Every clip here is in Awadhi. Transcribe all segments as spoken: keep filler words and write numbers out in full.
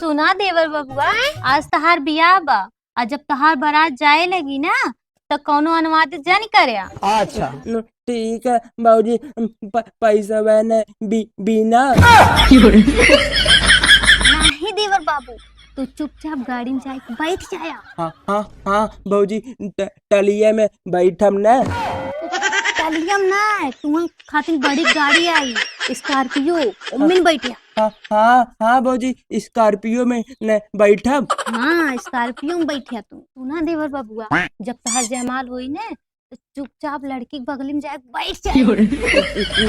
सुना देवर बबुआ, आज तहार बियाह बा, आ जब तहार बारात जाए लगी ना, त कौनो अनुवाद जन करे। अच्छा। न, ठीक है बाबूजी, प-, पैसा बहन बी-, बीना। नहीं देवर बाबू, तू चुपचाप गाड़ी में जाए के बैठ जाया। हाँ, हाँ, हाँ बाबूजी, ट-, टलिया में बैठम ना। टलिया में ना, तुम्हारे खातिर बड़ी गाड़ी आई, स्कॉर्पियो, उम्मीन बैठिया। हाँ, हाँ, हाँ बाबूजी, स्कॉर्पियो में न बैठब। हाँ, स्कॉर्पियो में बैठिया तू। तू ना देवर बबुआ, जब तहार जयमाल होई ने, तो चुपचाप लड़की के बगली में जाए बैठ जाए।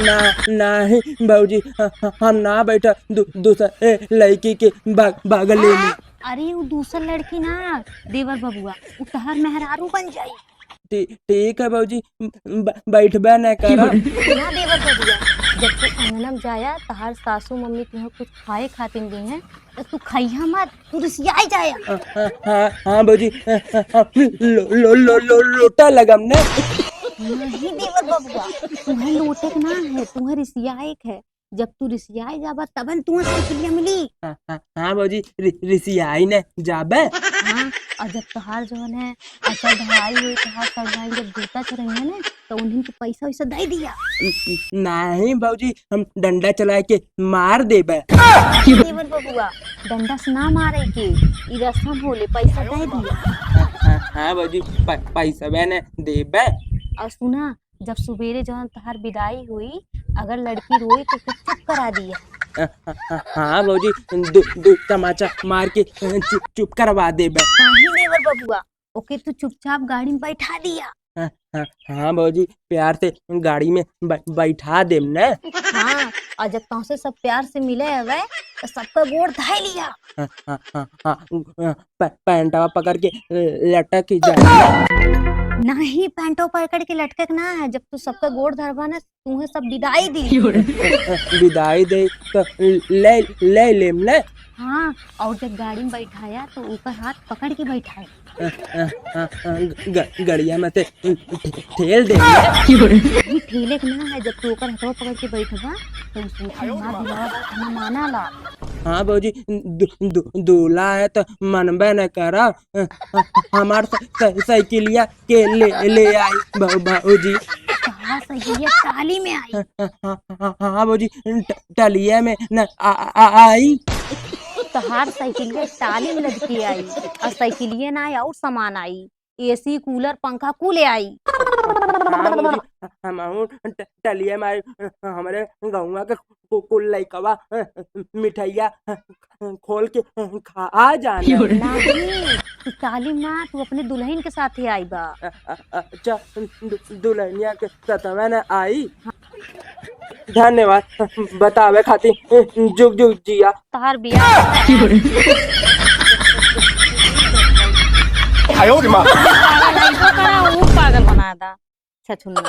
ना, नहीं बाबूजी, ह-, ह-, हम ना बैठा दू-, दूसर, ए, लड़की के ब-, बगली में। अरे, वो दूसर लड़की ना देवर बबुआ, वो तहार मेहरारू बन जाई। ठी-, ठीक है बाबूजी, ब-, बैठबे न करब। ना देवर बबुआ, जब तू अंगना में जाया, तहार सासू मम्मी तुम्हें कुछ खाए खातिर दी हैं, तो तू खइहा मत, तू रिसियाई जाया। हाँ, हाँ, हाँ, हाँ, बाबूजी, हाँ, हाँ, हाँ, लो-, लो-, लो-, लो-, लोटा लगम ने। नहीं देवर बबुआ, तुम्हें लोटे के ना है, तुम्हें रिसियाए के है। जब तू रिसियाई जाबा, तबन तुम्हें साइकिलिया मिली। हाँ, हाँ, हाँ, बाबूजी, रि-, रिसियाई ने जाबे। हाँ, और जब तोहार जौन है, असल भाई होई, तोहार सब भाई जब जूता चुरइहैं ना, तो उन्हीं के पैसा वैसा दे दिया। नहीं बाबूजी, हम डंडा चलाए के मार देबे। देवर बबुआ, डंडा से ना मारे के, ई रस्म होले, पैसा दे दिया। हाँ, हाँ, हाँ बाबूजी, प-, पैसा बहन देबे। और सुना, जब सुबेरे जौन तोहार विदाई हुई, अगर लड़की रोई तो तू चुप करा दिया। हाँ, हाँ, हाँ, हाँ बाबूजी, दू, दू तमाचा मार के चुप, चुप करवा देबे। नहीं देवर बबुआ, ओके तू चुपचाप गाड़ी में बैठा दिया। हाँ, हाँ, हाँ बाबूजी, प्यार से गाड़ी में ब-, बैठा देम ने। हाँ, और जब तोहसे सब प्यार से मिले हवे, तो सबका गोड़ धाई लिया। हाँ, हाँ, हाँ, हाँ, उ, अ, प-, पैंटवा पकड़ के, अ, लटक ही जा। नहीं, पैंटवा पकड़ के लटके के ना है, जब तू सबका गोड़ धरबा ना, तुम्हें सब विदाई दी। विदाई दे तो ले, ले लेम ले। हाँ, और जब गाड़ी में बैठाया तो ऊपर हाथ पकड़ के बैठाया। अ, अ, अ, अ, ग-, गड़िया में से ठेल दे। नहीं, ठेले के ना है, जब तू ओकर हथवा पकड़ के बैठबा, तो उ सोची, "माँ बुलावा बा, हमें माना ला।" हाँ बाबूजी, दू-, दू-, दूल्हा है तो मनबे न करा। हमार स-, स-, साइकिलिया के ले, ले आई बा-, बाबूजी। कहाँ साइकिलिया टाली में आई? हाँ, हाँ, हाँ, हाँ, बाबूजी, ट-, टलिया में न आ, आ, आ, आई। तोहार साइकिलिया टाली में लटकी आई, और साइकिलिया ना आई, और सामान आई, एसी, कूलर, पंखा, कुल आई। हाँ बाबूजी, हमहू ट-, टलिया में आई, हमरे गौवा के कु-, कुल लइकवा मिठाइया खोल के खा जाना। नहीं, तू टाली में ना, तू अपने दुल्हन के साथे आई बा। अ-, अ-, अच्छा, दु-, दुल्हनिया के सतवा न आई। धन्यवाद बतावे खातिर, जुग जुग जिया। तोहार बियाह। आयो रे माँ। पागल है, इसको करा, वो पागल बना दा। छछुन्ना।